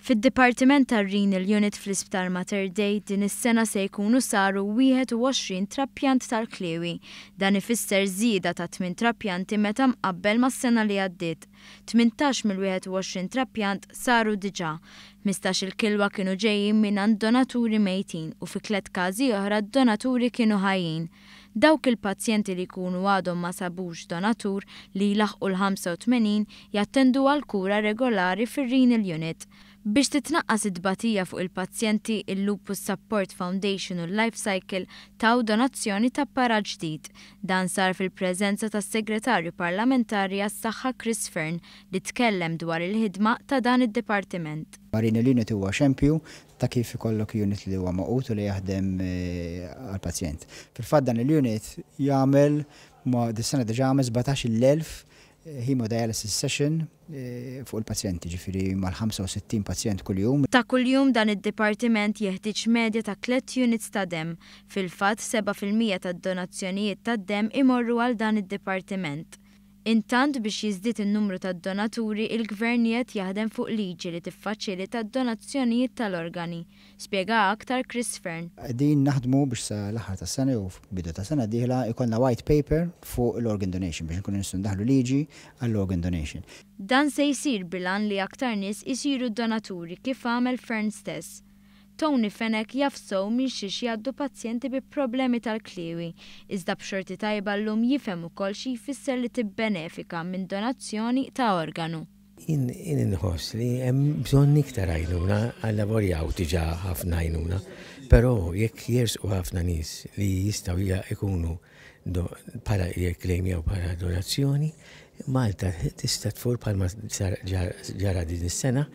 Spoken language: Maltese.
Fid-Dipartiment tar-Renal Unit fl-Isptar Mater Dei din is-sena se jkunu saru 21 trapjant tal-kliewi. Dan ifisser żieda ta' tmien trapjanti meta mqabbel mas-sena li għaddiet. 18 mill-21 trapjant saru diġà. 15-il kilwa kienu ġejjin mingħand donaturi mejtin u fi tliet każi oħra d-donaturi kienu ħajjin. Dawk il-pazjenti li jkunu għadhom ma sabux donatur, li jlaħħqu l-85, jattendu għal kura regolari fir-Renal Unit. Biex titnaqqas it-tbatija fuq il-pazjenti, il-Lupus Support Foundation u l-Life Cycle taw donazzjoni ta' apparat ġdid. Dan sar fil-preżenza tas-Segretarju Parlamentari għas-Saħħa Chris Fearne, li tkellem dwar il-ħidma ta' dan id-dipartiment. Renal Unit huwa xempju ta' kif ikollok unit li huwa magħqud u li jaħdem għal-pazjent. Fil-fatt, dan il-unit jagħmel ma dis-sena diġà għamel 17,000 hemodialysis session fuq il-pazjenti, ġifieri mal-65 pazjent kuljum. Ta' kuljum dan id-dipartiment jeħtieġ medja ta' 3 units ta' dem. Fil-fatt, 7% tad-donazzjonijiet tad-dem imorru għal dan id-dipartiment. Intant, biex jiżdied in-numru tad-donaturi, il-Gvern qed jaħdem fuq liġi li tiffaċilita d-donazzjonijiet tal-organi. Spjega aktar Chris Fearne. Qegħdin naħdmu biex sa l-aħħar tas-sena u bidu ta' sena dieħla ikollna white paper fuq l-organ donation biex nkunu nistgħu ndaħlu liġi għall-organ donation. Dan se jsir bil-għan li aktar nies isiru donaturi, kif għamel Fearne stess. Tony Fenech jaf sew minn xiex jgħaddu pazjenti bi problemi tal-kliewi, iżda b'xorti tajba llum jifhem ukoll xi jfisser li tibbenefika minn donazzjoni ta' organu. Jien inħoss li hemm bżonn iktar għajnuna, għallavolja diġà ħafna għajnuna, però jekk jersqu ħafna nies li jistgħu ikunu bħala jekklejmjaw bħala donazzjoni, Malta tista' tfur bħalma ġara din is-sena.